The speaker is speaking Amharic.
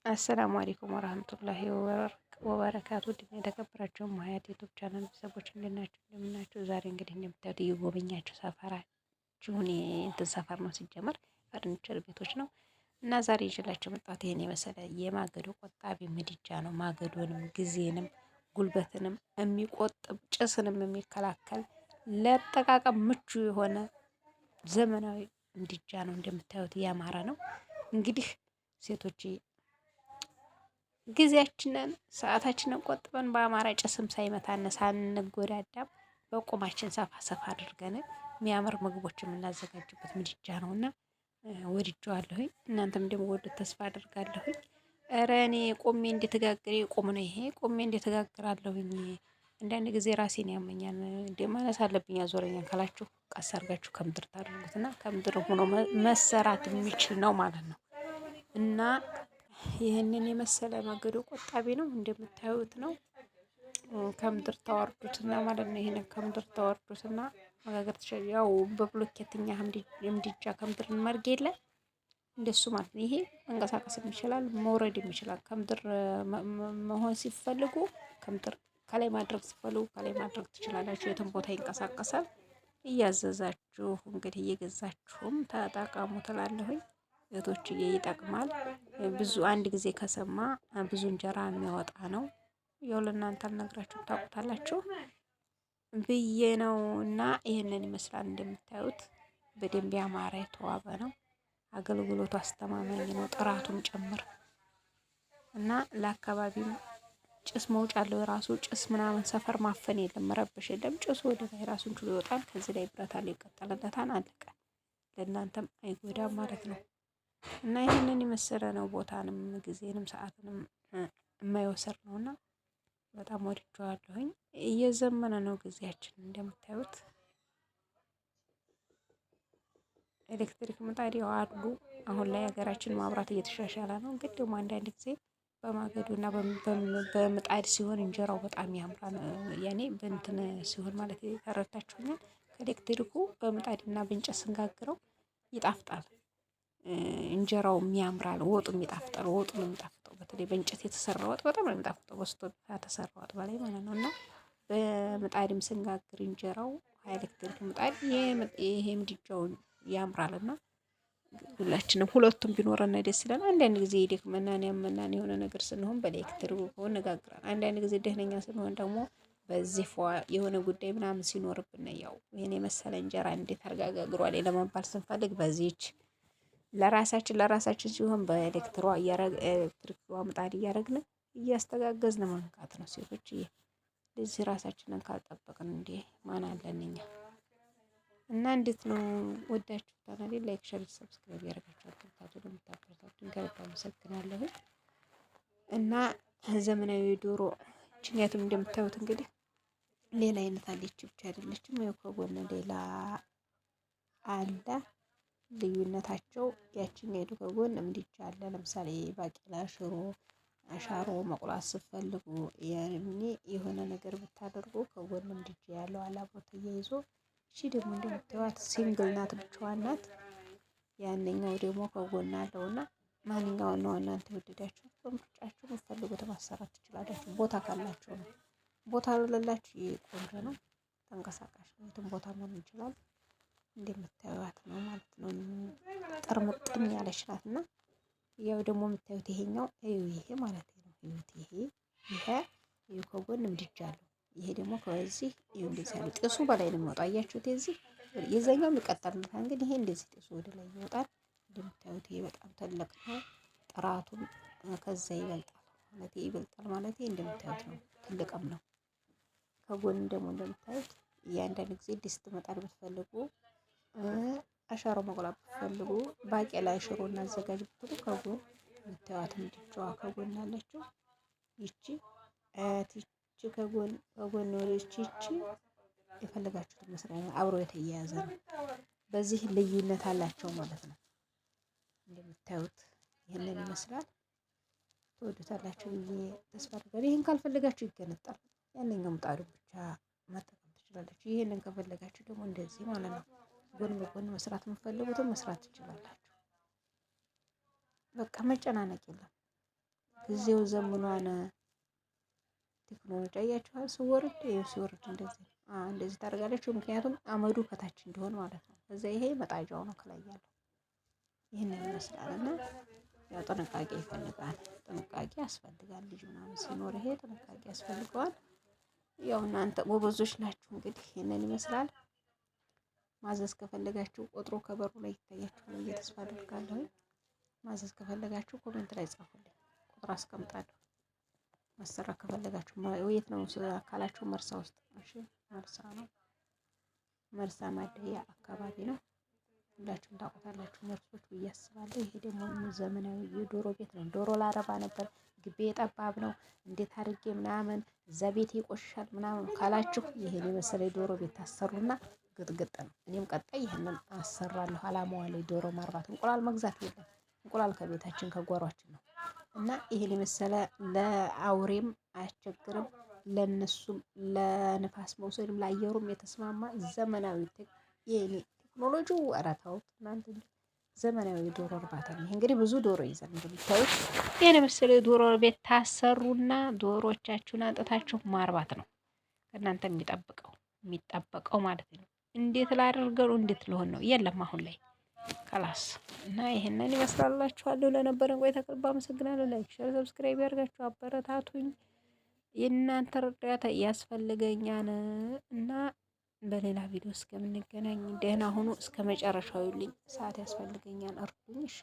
السلام عليكم ورحمة الله وبركاته። ውድና የተከበራችሁ ማያት YouTube channel ቤተሰቦች እንዴት ናችሁ? እንደምን ናችሁ? ዛሬ እንግዲህ እንደምታዩት እየጎበኛችሁ ሰፈራችሁን እንትን ሰፈር ነው ሲጀመር ፈርኒቸር ቤቶች ነው እና ዛሬ ይዤላችሁ መጣሁት ይሄን የመሰለ የማገዶ ቆጣቢ ምድጃ ነው። ማገዶንም ጊዜንም ጉልበትንም የሚቆጥብ ጭስንም የሚከላከል ለአጠቃቀም ምቹ የሆነ ዘመናዊ ምድጃ ነው። እንደምታዩት ያማረ ነው። እንግዲህ ሴቶች ጊዜያችንን ሰዓታችንን ቆጥበን በአማራ ጭስም ሳይመታን ሳንጎዳዳም በቁማችን ሰፋ ሰፋ አድርገን የሚያምር ምግቦች የምናዘጋጅበት ምድጃ ነው እና ወድጀዋለሁኝ። እናንተም ደግሞ ወዱት ተስፋ አድርጋለሁኝ። እረ እኔ ቆሜ እንደተጋገረ ቆም ነው ይሄ ቆሜ እንደተጋግራለሁኝ። አንዳንድ ጊዜ ራሴን ያመኛል እንደ ማነስ አለብኝ ያዞረኛል ካላችሁ ቀስ አድርጋችሁ ከምድር ታደርጉትና ከምድር ሆኖ መሰራት የሚችል ነው ማለት ነው እና ይህንን የመሰለ ማገዶ ቆጣቢ ነው እንደምታዩት ነው። ከምድር ታወርዱትና ማለት ነው። ይህንን ከምድር ታወርዱትና መጋገር ትችላል። ያው በብሎኬትኛ ምድጃ ከምድር እንመርግ የለ እንደሱ ማለት ነው። ይሄ መንቀሳቀስም ይችላል፣ መውረድም ይችላል። ከምድር መሆን ሲፈልጉ ከምድር ከላይ ማድረግ ሲፈልጉ ከላይ ማድረግ ትችላላችሁ። የትም ቦታ ይንቀሳቀሳል። እያዘዛችሁ እንግዲህ እየገዛችሁም ተጠቀሙ ትላለሁኝ። እህቶችዬ ይጠቅማል። ብዙ አንድ ጊዜ ከሰማ ብዙ እንጀራ የሚያወጣ ነው። ያው ለእናንተ አልነግራችሁም ታውቁታላችሁ ብዬ ነው። እና ይህንን ይመስላል እንደምታዩት በደንብ ያማረ የተዋበ ነው። አገልግሎቱ አስተማማኝ ነው፣ ጥራቱም ጭምር እና ለአካባቢም ጭስ መውጫ አለው የራሱ ጭስ ምናምን ሰፈር ማፈን የለም መረበሽ የለም። ጭሱ ወደ ላይ ራሱን ችሎ ይወጣል። ከዚህ ላይ ብረት አለው ይቀጠልለታል። አለቀ። ለእናንተም አይጎዳም ማለት ነው። እና ይህንን የመሰለ ነው። ቦታንም ጊዜንም ሰዓትንም የማይወስድ ነው እና በጣም ወድጀዋለሁኝ። እየዘመነ ነው ጊዜያችን እንደምታዩት። ኤሌክትሪክ ምጣድ ያው አሉ አሁን ላይ ሀገራችን ማብራት እየተሻሻለ ነው። ግን ደግሞ አንዳንድ ጊዜ በማገዶ እና በምጣድ ሲሆን እንጀራው በጣም ያምራል። ያኔ በእንትን ሲሆን ማለት ተረድታችሁኛል። ከኤሌክትሪኩ በምጣድ እና በእንጨት ስንጋግረው ይጣፍጣል። እንጀራውም ያምራል፣ ወጡም ይጣፍጣል። ወጡ ነው የሚጣፍጠው። በተለይ በእንጨት የተሰራ ወጥ በጣም ነው የሚጣፍጠው፣ በስቶቭ ከተሰራ ወጥ በላይ ማለት ነው። እና በምጣድም ስንጋግር እንጀራው ኤሌክትሪክ ምጣድ ይሄ ምድጃውን ያምራል። እና ሁላችንም ሁለቱም ቢኖረን ደስ ይላል። አንዳንድ ጊዜ ይደክመናል፣ ያመናን የሆነ ነገር ስንሆን በኤሌክትሪክ እንጋግራለን። አንዳንድ ጊዜ ደህነኛ ስንሆን ደግሞ በዚህ ፏ የሆነ ጉዳይ ምናምን ሲኖርብን ያው ይሄን የመሰለ እንጀራ እንዴት አድርጋ ጋግሯል ለመባል ስንፈልግ በዚች ለራሳችን ለራሳችን ሲሆን በኤሌክትሯ ኤሌክትሪክ ምጣድ እያደረግን እያስተጋገዝን መንካት ነው። ሴቶች ለዚህ ራሳችንን ካልጠበቅን እንዴ ማን አለን እኛ? እና እንዴት ነው ወዳችሁታል አይደል? like፣ share፣ subscribe ያደረጋችሁ አበረታቱ። ለምታበረታቱኝ ከልብ አመሰግናለሁ። እና ዘመናዊ ዶሮ ችኛቱም እንደምታዩት እንግዲህ ሌላ አይነት አለች ብቻ አይደለችም። ያው ከጎን ሌላ አለ። ልዩነታቸው ያችኛይቱ ከጎን ምድጃ አለ። ለምሳሌ ባቄላ፣ ሽሮ፣ አሻሮ መቁላት ስትፈልጉ ያኔ የሆነ ነገር ብታደርጉ ከጎን ምድጃ ያለው አለ አብሮ ተያይዞ። እሺ ደግሞ እንደምታዩት single ናት፣ ብቻዋን ናት። ያንኛው ደግሞ ከጎን አለውና ማንኛውን ነው እናንተ የወደዳችሁ በምርጫችሁ የምትፈልጉት ማሰራት ትችላላችሁ። ቦታ ካላችሁ ነው። ቦታ ለሌላችሁ ይሄ ቆንጆ ነው፣ ተንቀሳቃሽ ነው፣ የትም ቦታ መሆን ይችላል። እንደምታዩት ነው ማለት ነው። ጥርምጥም ያለች ናት እና ያው ደግሞ የምታዩት ይሄኛው እዩ፣ ይሄ ማለት ነው። እዩት፣ ይሄ ይሄ እዩ፣ ከጎን ምድጃ አለው። ይሄ ደግሞ ከዚህ እዩ፣ እንደዚህ ያለው ጤሱ በላይ ነው የሚወጣው። አያችሁት? የዚህ የዛኛው የሚቀጠልለታል። እንግዲህ ይሄ እንደዚህ ጤሱ ወደ ላይ ይወጣል። እንደምታዩት ይሄ በጣም ትልቅ ነው። ጥራቱም ከዛ ይበልጣል ማለት ይበልጣል ማለት እንደምታዩት ነው። ትልቅም ነው። ከጎን ደግሞ እንደምታዩት እያንዳንድ ጊዜ ድስት መጣድ ብትፈልጉ አሻሮ መቁላት ብትፈልጉ ባቄላ ሽሮ እናዘጋጅ ብትሉ ከጎን የምታዩት ምድጃዋ ከጎን አለችው። ይቺ አያት ይቺ ከጎን ከጎን ወደች ይቺ የፈለጋችሁትን መስሪያ ነው። አብሮ የተያያዘ ነው። በዚህ ልዩነት አላቸው ማለት ነው። እንደምታዩት ይህንን ይመስላል። ትወዱታላችሁ ብዬ ተስፋ አድርጋለሁ። ይህን ካልፈለጋችሁ ይገነጣል። ያንኛው ምጣዱ ብቻ መጠቀም ትችላላችሁ። ይህንን ከፈለጋችሁ ደግሞ እንደዚህ ማለት ነው። ጎን በጎን መስራት የምትፈልጉትን መስራት ትችላላችሁ። በቃ መጨናነቅ የለም። ጊዜው ዘምኗን ቴክኖሎጂ አያችኋል። ሲወርድ ይኸው ሲወርድ እንደዚህ እንደዚህ ታደርጋለችሁ። ምክንያቱም አመዱ ከታች እንዲሆን ማለት ነው። ከዛ ይሄ መጣጃው ነው ከላይ ያለው ይህንን ይመስላል። እና ያው ጥንቃቄ ይፈልጋል፣ ጥንቃቄ ያስፈልጋል። ልጅ ምናምን ሲኖር ይሄ ጥንቃቄ ያስፈልገዋል። ያው እናንተ ጎበዞች ናችሁ። እንግዲህ ይህንን ይመስላል። ማዘዝ ከፈለጋችሁ ቁጥሩ ከበሩ ላይ ይታያችኋል ብዬ ተስፋ አደርጋለሁ። ማዘዝ ከፈለጋችሁ comment ላይ ጻፉልኝ፣ ቁጥር አስቀምጣለሁ። ማሰራት ከፈለጋችሁ የት ነው ካላችሁ መርሳ ውስጥ እሺ፣ መርሳ ነው። መርሳ ማደያ አካባቢ ነው። ሁላችሁም ታውቁታላችሁ መርሶች ብዬ አስባለሁ። ይሄ ደግሞ ዘመናዊ የዶሮ ቤት ነው። ዶሮ ላረባ ነበር፣ ግቢ ጠባብ ነው፣ እንዴት አድርጌ ምናምን እዛ ቤት ይቆሽሻል ምናምን ካላችሁ ይሄን የመሰለ የዶሮ ቤት ታሰሩና ግጥግጥ ነው። እኔም ቀጣይ ይህንን አሰራለሁ። አላማዋ ላይ ዶሮ ማርባት፣ እንቁላል መግዛት የለም። እንቁላል ከቤታችን ከጓሯችን ነው እና ይሄን የመሰለ ለአውሬም አያስቸግርም፣ ለነሱም ለንፋስ መውሰድም ለአየሩም የተስማማ ዘመናዊ ቴክኖሎጂው ኧረ ተውት እናንተ ዘመናዊ ዶሮ እርባታ ነው። ይሄ እንግዲህ ብዙ ዶሮ ይዘን እንደምታዩት ይሄን የመሰለ የዶሮ ቤት ታሰሩና ዶሮቻችሁን አንጥታችሁ ማርባት ነው ከእናንተ የሚጠብቀው የሚጠበቀው ማለት ነው። እንዴት ላደርገው እንዴት ልሆን ነው? የለም አሁን ላይ خلاص እና ይሄንን ይመስላላችኋለሁ። ለነበረን ቆይታ ከልብ አመሰግናለሁ። Like፣ share፣ subscribe ያድርጋችሁ አበረታቱኝ። የእናንተ እርዳታ ያስፈልገኛል እና በሌላ ቪዲዮ እስከምንገናኝ ደህና ሁኑ። እስከ መጨረሻው ይልኝ ሰዓት ያስፈልገኛል፣ እርዱኝ እሺ።